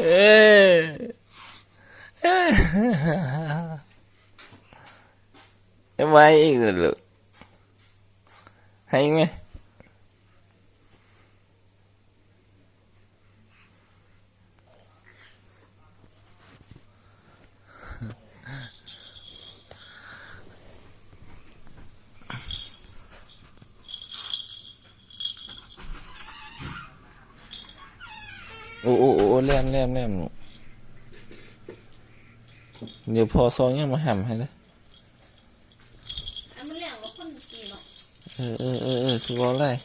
ເອີ ເອີ ເຮັດໄວ້ອີກແລ້ວລູກ ໃຫ້ອີກໄໝ? ໂອ້ ໂອ້ ໂອ້ ໂອ້ ແລ່ນ ແລ່ນ ແລ່ນ ດຽວພໍ່ຊອງຫຍັງມາຫ້ຳໃຫ້ເດີ້. ອັນມັນແລ່ນບໍ່ຄົນກີເນາະ. ເອີ ເອີ ເອີ ເອີ ຊິເວົ້າຫຼາຍ.